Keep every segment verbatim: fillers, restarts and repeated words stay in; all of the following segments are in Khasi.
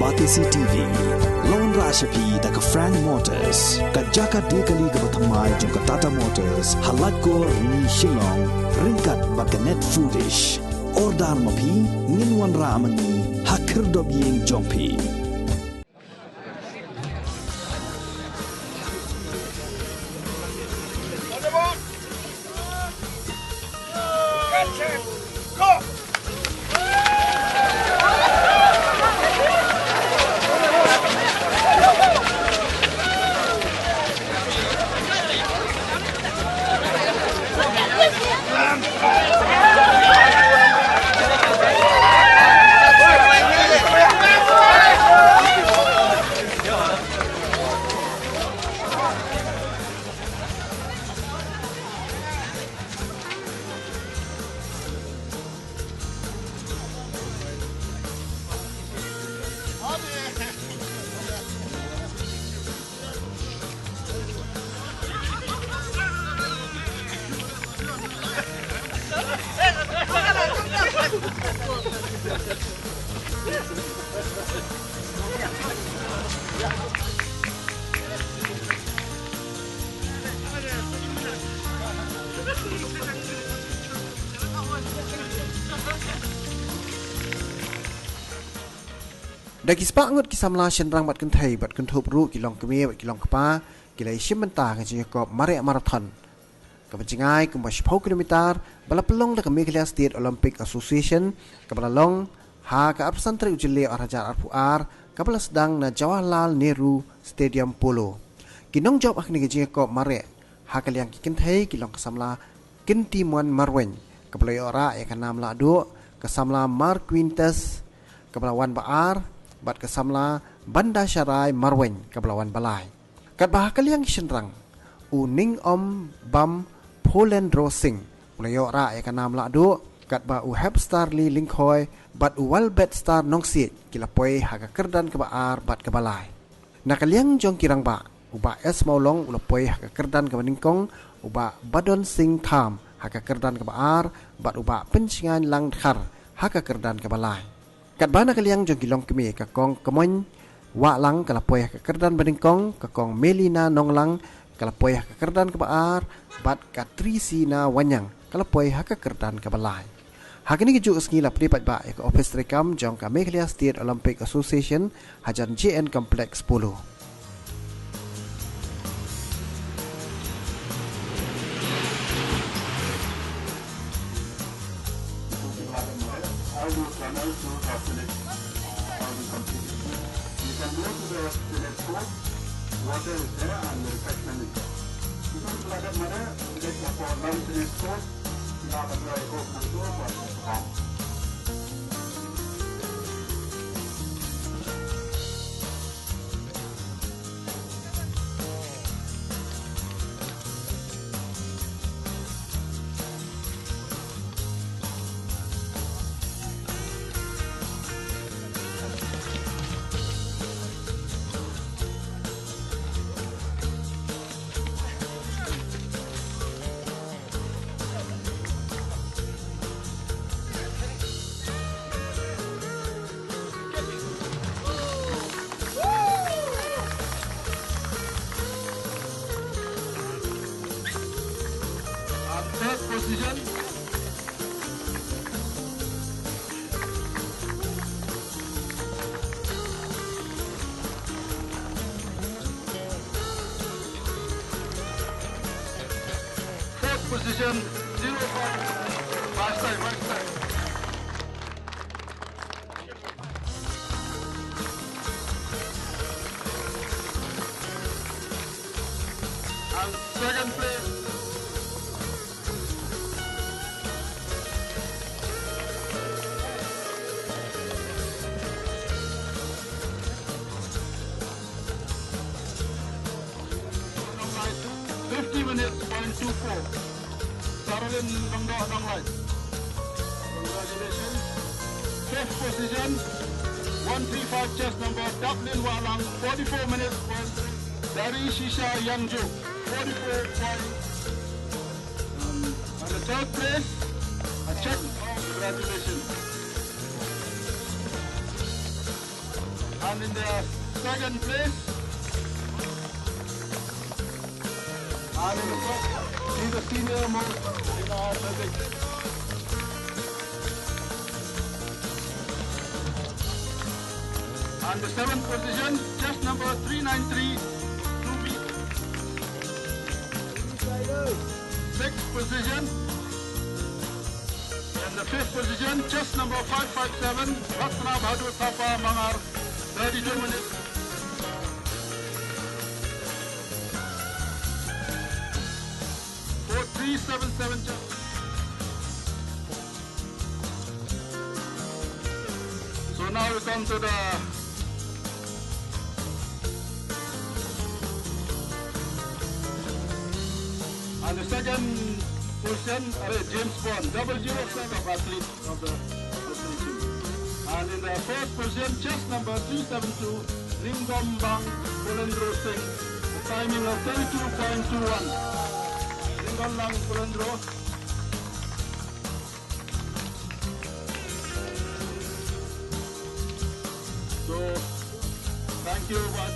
Batesi T V, la wanrah sha phi da ka Frank Motors, ka jaka die kali kaba thymmai jong ka Tata Motors, ha Laitkor Rni Shillong, ryngkat bad ka Net Foodish. Order ma phi, ngin wanrah ma ngi ha khyrdop ïing jong phi. Da ki spah ngut ki samla shynrang bad kynthei bad kynthup ruh ki longkmie bad ki longkpa ki la ïashim bynta ha ka jingïakop mareh marathon kaba jngai kumba shiphew kilometer ba la pynlong da ka Meghalaya State Olympic Association, kaba la long ha ka arphew san tarik u Jylliew ar hajar arphew ar, kaba la sdang na Jawaharlal Nehru Stadium Polo. Ki nongjop ha kane ka jingïakop mareh ha ka liang ki kynthei ki long ka samla Kyntimon Marwein, kaba la ïoh rah ïa ka nam lahduh, ka samla Marquintes, kaba la wan ba ar, bad ka samla Bandasharai Marwein, kaba la wan ba lai. Katba ha ka liang ki shynrang, u Ningombam Pholendro Singh u la ïoh rah ïa ka nam lahduh, katba u Hepstarly Lyngkhoi bad u Walbetstar Nongsiej ki la poi ha ka kyrdan kaba ar bad kaba lai. Na ka liang jong ki rangbah, u Bah S Mawlong u la poi ha ka kyrdan kaba nyngkong, u Bah Badon Singh Tham ha ka kyrdan kaba ar, bad u Bah Pynshngaiñ Langdkhar ha ka kyrdan kaba lai. Katba na ka liang jong ki longkmie, ka Kong Kmoiñ Wahlang ka la poi ha ka kyrdan ba nyngkong, ka Kong Melina Nonglang ka la poi ha ka kyrdan kaba ar, bad ka Trisina Wanyang ka la poi ha ka kyrdan kaba lai. Ha kane kajuh ka sngi la plie paidbah ïa ka ophis treikam jong ka Meghalaya State Olympic Association hajan J N Complex Polo. All those runners who have finished, uh, all the competition, you can go to the village court. Water is there and refreshment is there. Ito ka lagat mara, village ko lam village court, ila ka dua iko mangko ko. And third position. Fourth position, zero point five five, five five. And second place. Fifty minutes point two four. Saralin Nongdoh Nonglait. Congratulations. Fifth position, one three five chest number, Daplin Wahlang, forty-four minutes point three. Dari Shisha Yangju, forty-four point. Um, and the third place, a check. Congratulations. And in the second place, and in the first, he's the senior most in our circuit. And the seventh position, chest number three nine three, two B. Sixth position. And the fifth position, chest number five five seven, Ratna Bahadur Thapa Mangar, thirty-two minutes. Four three seven seven. So now we come to the, and the second position, uh, James Bond, double zero seven athlete of the association. And in the first position, chest number three seven two, Ringgombang Pulendro Singh, a timing of thirty-two point two one. Ringgombang Pulendro. So, thank you, but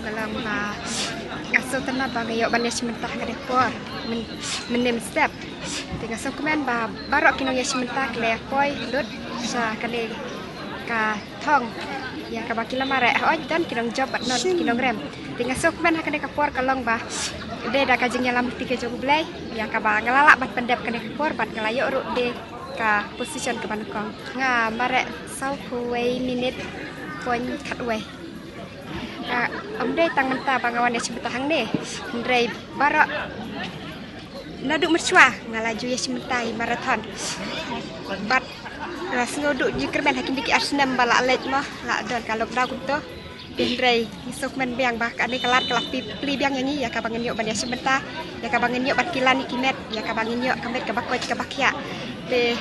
Ka long ba nga sngewtynnat ba nga ïoh ban ïa shim bynta ha kane ka por myn-, mynne mynstep. Te nga sngewkmen ba baroh ki nongïashim bynta ki la ïa poi lut sha kane ka thong ïa kaba ki la mareh, hooid don ki nongjop bad don ki nongrem. Te nga sngewkmen ha kane ka por ka long ba dei da ka jingïalam lynti ka jong U Blei ïa kaba nga la lah ban pyndep kane ka por bad nga la ïoh ruh dei ka position kaba nyngkong. Nga mareh saw kawei minit point khatwei. Ka, ym dei tang mynta ba nga wan ïa shim bynta hangne, hynrei baroh naduh mynshuwa nga la ju ïa shim bynta ïa marathon. Bad nga sngew duh jingkyrmen ha kine ki ar snem ba la leit mo, la don ka lockdown kumto. Hynrei ngi sngewkmen biang ba kane ka lad ka la plie, plie biang ïa ngi ïa kaba ngin ïoh ban ïa shim bynta, ïa kaba ngin ïoh ban kylla ïa ki met, ïa kaba ngin ïoh ka met kaba koit kaba khiah. Te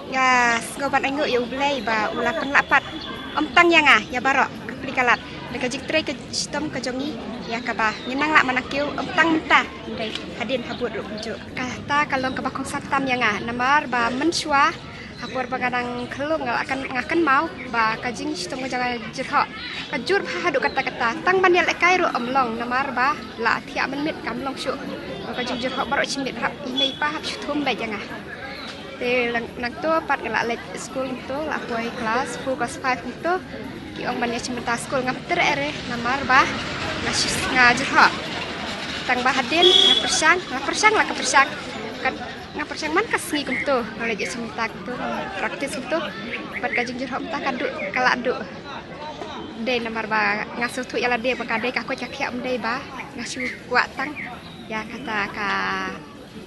nga sngew ban ainguh ïa U Blei ba u la pynlah pat ym tang ïa nga, ïa baroh ka plie ka lad. Da ka jingtrei ka shitom ka jong ngi ïa kaba ngin nang lah ban nang kiew ym tang mynta, hynrei hadien habud ruh kumjuh. Kata ka long kaba kongsan tam ïa nga namar ba mynshuwa ha por ba nga dang khyllung nga la kyn-, nga kynmaw ba ka jingshitom ka jong nga jyrhoh ka jur bha haduh katta katta. Tang ban ïalehkai ruh ym long namar ba la thiah mynmiet kam long shuh. Ka jingjyrhoh baroh shi miet hap i mei i pa hap shu thum beit ïa nga. Te nang, nangto pat nga la leit skul kumto, la poi klas four klas five kumto. Ki ong ban ïa shim bynta skul ngam treh re namar ba nga shi-, nga jyrhoh. Tang ba hadien nga pyrshang, nga pyrshang la ka pyrshang. Kat Nga pyrshang man ka sngi kumto, nga leit ïa shim bynta kumto, nga practice kumto. Bad ka jingjyrhoh mynta ka duh, ka la duh. Dei namar ba nga sngewthuh ïa lade ba ka dei ka koit ka khiah, ym dei ba nga shu kwah tang ïa kata ka,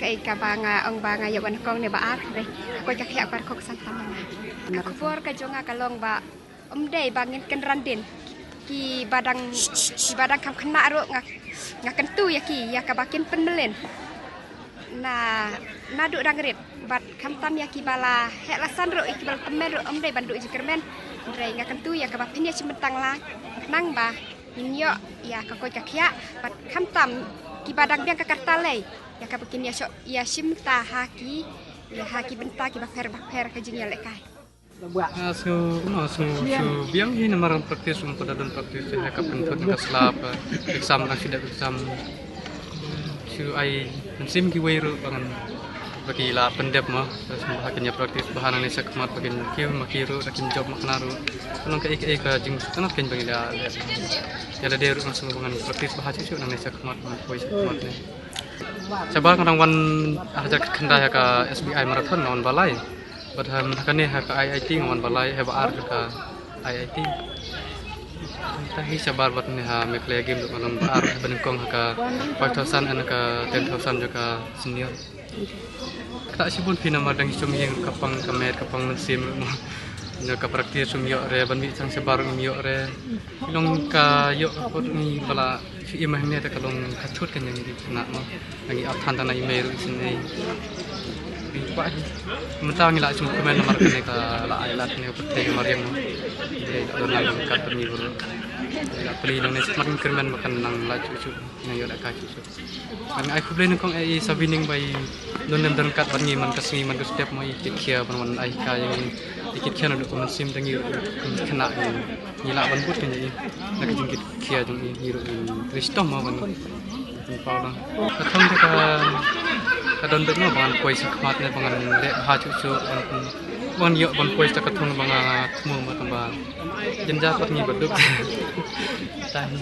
kaei kaba nga ong ba nga ïoh ba nyngkong ne ba ar, dei ka koit ka khiah ka kongsan tam ïa nga. Ka khubor ka jong nga ka long ba ym dei ba ngin kynran dien. Ki ba dang, ki ba dang kham khynnah ruh nga, nga kyntu ïa ki ïa kaba kin pynmlien na, naduh dang rit. Bad khamtam ïa ki ba la heh la san ruh, ïa ki ba la tymmen ruh, ym dei ban duh jingkyrmen. Hynrei nga kyntu ïa kaba phin ïa shim bynta lang, khnang ba ngin ïoh ïa ka koit ka khiah. Bad khamtam ki ba dang biang ka karta lei, ïa kaba kin ïa shoh, ïa shim bynta ha ki, ïa ha ki bynta kiba pher bapher ka jingïalehkai. Nga sngew, nga sngew shu biang hi namar practice, um, pada don practice ha ka pynthut ka slap, eh, exam, ka shu dep exam. Shu ai mynsiem kiwei ruh ba ngan, ba ki la pyndep mo. Terus ba kin ïa practice bha nangne shakhmat, ba kin kiew ma ki ruh, ba kin jop ma kane ruh. Ka long kaei kaei ka jingkhanap kein ba ngi la leh. Ïa lade ruh nga sngew ba ngan practice bha shuh shuh nangne shakhmat, ngan poi shakhmat ne. Shabar nga dang wan hajar khyndai ha ka S B I marathon nga wan balai. Bad ha, ha kane ha ka I I T nga wan balai, ha ba ar ha ka I I T. Te hi shabar bad ne ha Meghalaya Game ruh nga wan ba ar, ha ba nyngkong ha ka five thousand and ka ten thousand jong ka senior. Kata shibun phi namar dang shong ïing ka pang ka met ka pang mynsiem ruh mo. Na ka practice um ïoh re, ban mih chang shabar um ïoh re. Long ka ïoh ka put ngi ba la shu im ha ne ta ka long ka chut ka ngi khynnah mo. Ngi ap than ta na i mei ruh i sngewsih. Ngi kwah hi. Mynta ngi la shu kmen namar kane ka la ai lad ne ka pyrthei ka mariang mo. Ngi la don lang ka pyrni bru. Nga plie nangne smat ngi kyrmen ba kan nang lait shuh shuh, nang ïoh da ka shuh shuh. Ngan ai khublei nyngkong ïa i Sabining ba i don lem don kat bad ngi man ka sngi man ka step, mo i kit khia ban wan ai ka ïa ngi, i kit khia naduh ka mynsiem da ngi ruh kum khynnah ngi, ngi lah ban bud ka ïa i na ka jingkit khia jong i, ngi ruh ngi trei shitom mo ban pynpaw lang. Ka thong te ka, ka don beit mo ba ngan poi sha khmat ne ba ngan leh bha shuh shuh ban, ban ïoh ban poi sha ka thong ba nga thmu mo tang ba jynjar pat ngi ba duk. Tang.